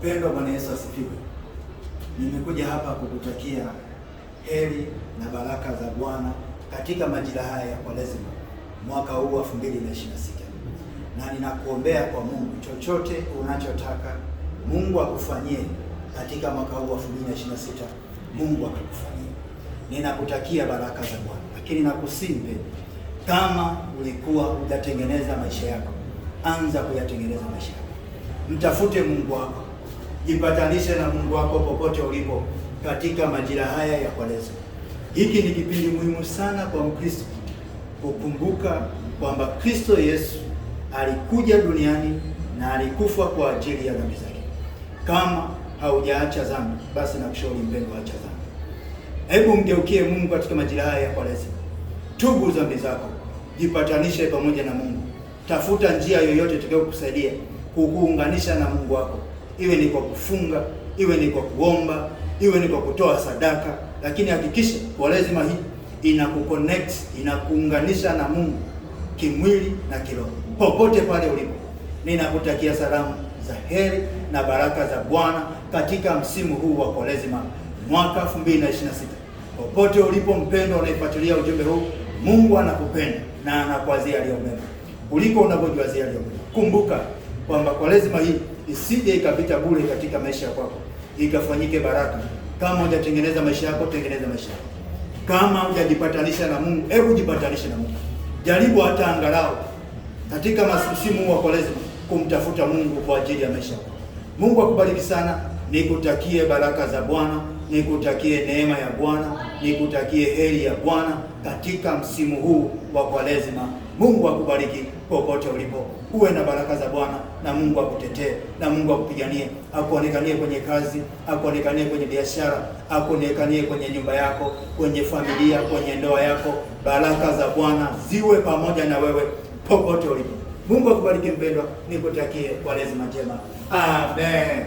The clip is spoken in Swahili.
Mpendwa, Bwana Yesu asifiwe. Nimekuja hapa kukutakia heri na baraka za Bwana katika majira haya ya Kwaresima mwaka huu 2026, na ninakuombea kwa Mungu, chochote unachotaka Mungu akufanyie katika mwaka huu 2026, Mungu akakufanyie. Ninakutakia baraka za Bwana, lakini nakusihi mpendwa, kama ulikuwa hujatengeneza maisha yako, anza kuyatengeneza maisha yako. Mtafute Mungu wako, jipatanishe na Mungu wako popote ulipo katika majira haya ya Kwaresima. Hiki ni kipindi muhimu sana kwa Mkristo kukumbuka kwamba Kristo Yesu alikuja duniani na alikufa kwa ajili ya dhambi zake. Kama haujaacha dhambi, basi nakushauri mpendwa, acha dhambi. Hebu mgeukie Mungu katika majira haya ya Kwaresima. Tubu dhambi zako, jipatanishe pamoja na Mungu. Tafuta njia yoyote itakayokusaidia kukuunganisha na Mungu wako, iwe ni kwa kufunga, iwe ni kwa kuomba, iwe ni kwa kutoa sadaka, lakini hakikisha Kwaresima hii inakuconnect, inakuunganisha na Mungu kimwili na kiroho. Popote pale ulipo, ninakutakia salamu za heri na baraka za Bwana katika msimu huu wa Kwaresima mwaka 2026. Popote ulipo mpendwa, unaifuatilia ujumbe huu, Mungu anakupenda na anakuwazia yaliyo mema kuliko unavyojiwazia yaliyo mema. Kumbuka kwamba Kwaresima hii isije ikapita bure katika maisha yako, ikafanyike baraka. Kama hujatengeneza maisha yako, tengeneza maisha yako. Kama hujajipatanisha na Mungu, hebu jipatanishe na Mungu. Jaribu hata angalau katika msimu huu wa Kwaresima kumtafuta Mungu kwa ajili ya maisha yako. Mungu akubariki sana, nikutakie baraka za Bwana, nikutakie neema ya Bwana, nikutakie heri ya Bwana katika msimu huu wa Kwaresima. Mungu akubariki popote ulipo, uwe na baraka za Bwana na Mungu akutetee na Mungu akupiganie, akuonekanie kwenye kazi, akuonekanie kwenye biashara, akuonekanie kwenye nyumba yako, kwenye familia, kwenye ndoa yako. Baraka za Bwana ziwe pamoja na wewe popote ulipo. Mungu akubariki mpendwa, nikutakie Kwaresima njema. Amen.